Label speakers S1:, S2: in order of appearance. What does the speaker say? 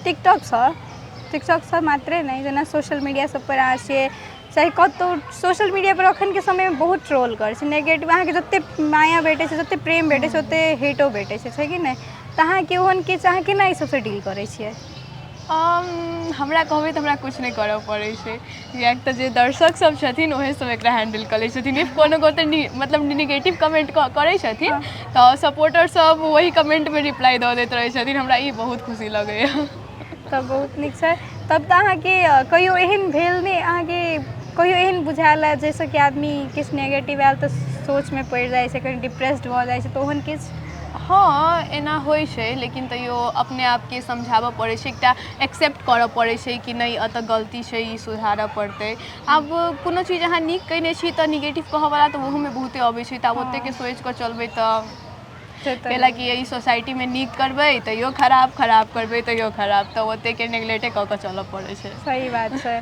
S1: टिकटॉकसँ, टिकटॉकसँ मात्रे नहि, जेना सोशल मीडिया सब पर अहाँ छियै, चाहे कतहु सोशल मीडिया पर अखनके समयमे बहुत ट्रोल करै छै। नेगेटिव अहाँके जतेक माया भेटै छै, जतेक प्रेम भेटै छै, ओतेक हेटो भेटै छै, छै कि नहि? तऽ अहाँके ओहन किछु, अहाँ केना ई सबसँ डील करै छियै?
S2: हमरा कहबै तऽ हमरा किछु नहि करऽ पड़ै छै, किएक तऽ जे दर्शक सब छथिन उएह सब एकरा हैंडल कऽ लै छथिन। If कोनो गोटे मतलब निगेटिव कमेंट करै छथिन तऽ सपोर्टर सब ओही कमेंटमे रिप्लाई दऽ दैत रहै छथिन। हमरा ई बहुत खुशी लगैए।
S1: तऽ बहुत नीक छै। तब तऽ अहाँके कहियो एहन भेल नहि, अहाँके कहियो एहन बुझायल है जाहिसँ कि आदमी किछु नेगेटिव आयल तऽ सोचमे पड़ि जाइ छै, कनि डिप्रेस्ड भऽ जाइ छै, तऽ ओहन किछु?
S2: हँ, एना होइ छै, लेकिन तैयो अपने आपके समझाबऽ पड़ै छै, एकटा एक्सेप्ट करऽ पड़ै छै कि नहि, एतऽ गलती छै, ई सुधारऽ पड़तै। आब कोनो चीज अहाँ नीक कयने छी तऽ निगेटिव कहऽवला तऽ ओहूमे बहुते अबै छै, तऽ आब ओतेकके सोचि कऽ चलबै तऽ
S1: से तऽ
S2: कैलाकि एहि सोसाइटीमे नीक करबै तैयो खराब, खराब करबै तैयो खराब, तऽ ओतेकके नेगलेक्टे कऽ कऽ चलऽ पड़ै छै।
S1: सही बात छै।